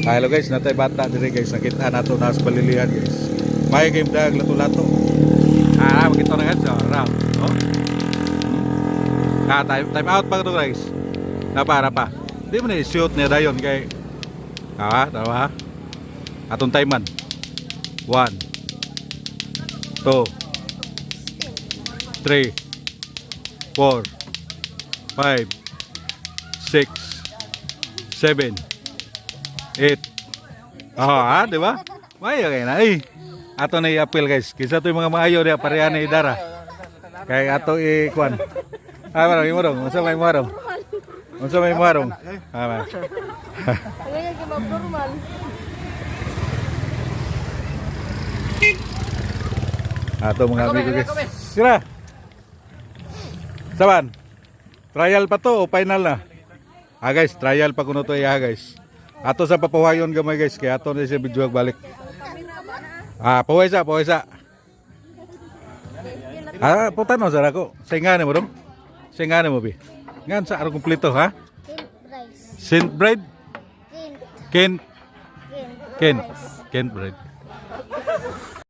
Ah, hello guys, natay bata dire guys, nakita nato na sa balilihan guys. May game dag lato-lato. Ah, makita na guys, oh, round. Oh. Ah, time time out pa to guys. Napa, napa. Di mo na i-shoot niya dayon kay. Ah, tawa. Atong time man. 1 2 3 4 5 6 7 8. Oh, ah, di ba? Maayo kay na eh. Ato na i-appeal guys. Kisa to yung mga maayo diya pareha na idara. Kay ato i-kuan. Ah, marong imo dong. Unsa may marong? Unsa may marong? Ah, ma. Ano yung normal? Ato mga amigo guys. Sira. Saban. Trial pa to o final na? Ah guys, trial pa kuno to iya guys. Ato sa papawayon gamay guys kay ato na siya video balik. Ah, paway sa, paway sa. Ah, puta no sara ko. Singa mo dong. Singa mo bi. Ngan sa aron kumpleto ha? Kent rice. Saint Bride, Kent. Kent, Kent. Kent, Kent Bride.